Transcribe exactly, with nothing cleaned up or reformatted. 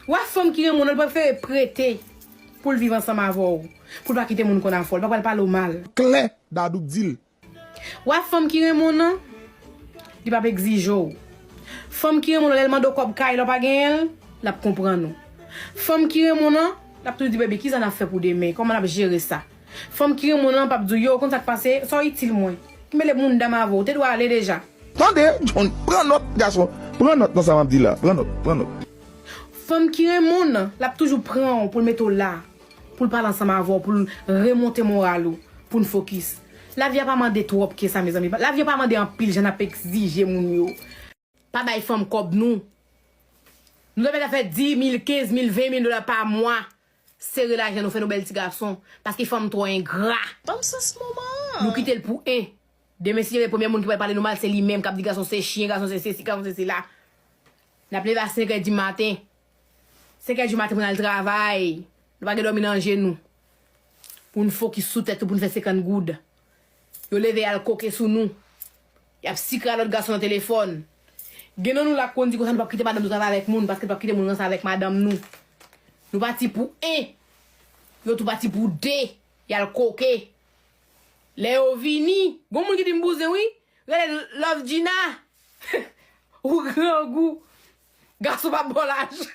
W a fanm ki renmen w nan, l prefere prete pou l viv ansanm avè w, pou l pa kite moun konn afè w, l pa pral pale w mal. Klè, Dadou k di l. W a fanm ki renmen w nan, li p ap egzije w. Fanm ki renmen w nan, lè l mande w kòb kay la, w pa genyen l, l ap konprann ou. Fanm ki renmen w nan, l ap toujou di, bebe, kisa n ap fè pou demen? Kòman n ap jere sa? Fanm ki renmen w nan p ap di w, yo, ou konn sa k pase, sa w itil mwen. Ki mele moun dam avè w, ou te dwe ale deja. Tande, John, pran nòt, gason. Pran nòt nan sa m ap di la. Pran nòt, pran nòt. Fanm ki renmen w nan, l ap toujou pran w pou l mete w la, pou l pale ansanm avè w, pou l remonte moral ou, pou n fokis. Lavi a pa mande twòp ke sa, mezanmi. Lavi a pa mande anpil jan n ap egzije moun yo. Pa bay fanm kòb nou. Nou ta mèt ap fè dis mil, kenz mil, ven mil dola pa mwa. Sere lajan nou, fè nou bèl ti gason. Paske fanm twò engra. Ban m sans moman an. Nou kite l pou en. Demen, si gen premye moun ki pral pale nou mal, se li menm k ap di gason se chen, gason se sesi, gason se sela. N ap leve a senk è di maten. Senk è di maten pou n al travay. Nou pa gen dòmi nan je nou. Pou n fokis sou tèt nou, pou n fè senkant goud. Yo leve y al koke sou nou. Y ap sikre a lòt gason nan telefòn. Gen nan nou la k konn di konsa nou p ap kite madanm nou travay avèk moun, paske nou p ap kite moun ranse avèk madanm nou. Nou pati pou en. Yo tou pati pou de. Y al koke. Lè yo vini, gon moun ki di m bouzen wi. Rele Love Gina. Ou grangou. Gason pa ba w lajan.